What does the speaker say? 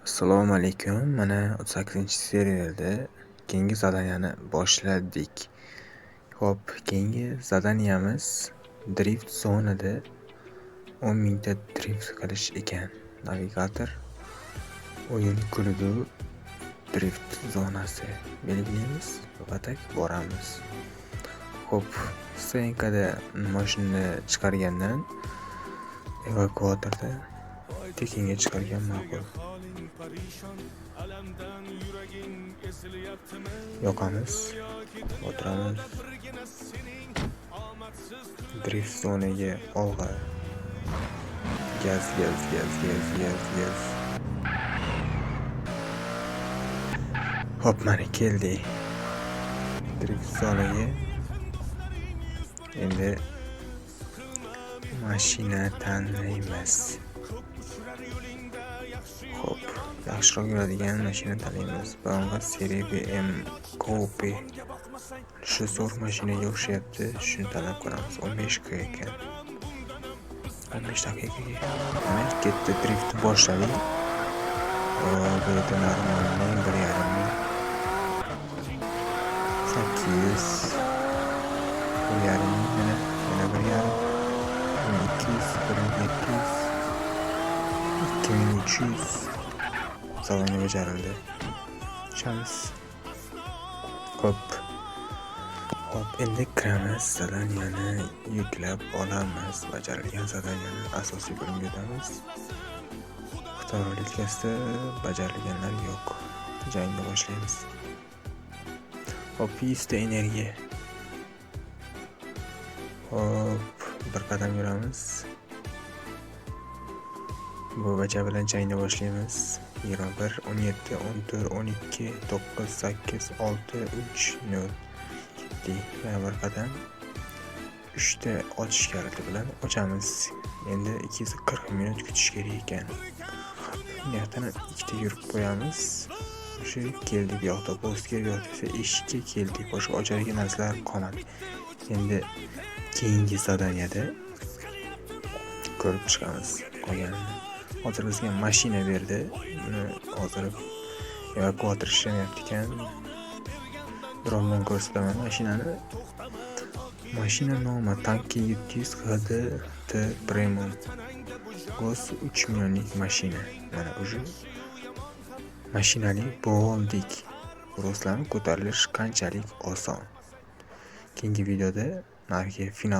Assalomu alaykum. Mana 38-seriyada keyingi задания ni boshladik. Xo'p, keyingi задания miz drift zonada 10 mingta drift qilish ekan. Navigator o'yin klubi drift zonasi belgilaymiz va так boramiz. Xo'p, стоянка da mashina chiqargandan evakuatorda tekinga chiqargan ma'qul. Yoqamiz, o'tiramiz. Drift zonaga olg'a. Gaz, gaz, gaz, gaz, gaz, gaz. Hop, mana keldik. Drift zonaga. Endi mashina tanlaymiz. Xo'p, yaxshiroq yuradigan mashina tanlaymiz. BMW Serie BM Coupe. Shu zo'r mashinaga o'xshayapti. Shuni tanlab ko'ramiz. 15 k ekan. 15 daqiqaga. Demak, ketdi, driftni boshladik. Bu yerda нормальный 1,5 ming. 800. 1,5 ming yana, yana 1,5. 1200, 1700, 2300. Задание bajarildi. Tushamiz. Xo'p. Xo'p, endi kiramiz, задания ni yuklab olamiz. Bajarilgan задания ni asosiy bo'limga o'tamiz. Xitoy ruletkasida bajarilganlar yo'q. Jangni boshlaymiz. Xo'p, 100 ta energiya. Xo'p, bir qadam yuramiz. Bu bacha bilan jangni boshlaymiz. 21, 17, 14, 12, 9, 8, 6, 3, 0. Ketdik. Yana bir qadam. 3 ta ochish kaliti bilan ochamiz. Endi 240 minut kutish kerak ekan. Bu yoqdan ikkita yurib qo'yamiz. O'sha keldik, bu yoqda boss bu yoqda esa eshikka keldik. Boshqa ochadigan narsalar qolmadi. Endi keyingi задания da ko'rib chiqamiz qolganini. Hozir bizga mashina berdi. Buni hozir evakuator ishlamayapti ekan. Drondan ko'rsataman mashinani. Mashina nomi Tanki 700 HD T Premium. Gos 3 millionlik mashina. Mana уже mashinali bo'ldik. Ko'rasizlarmi, ko'tarilish qanchalik oson. Keyingi videoda narigi final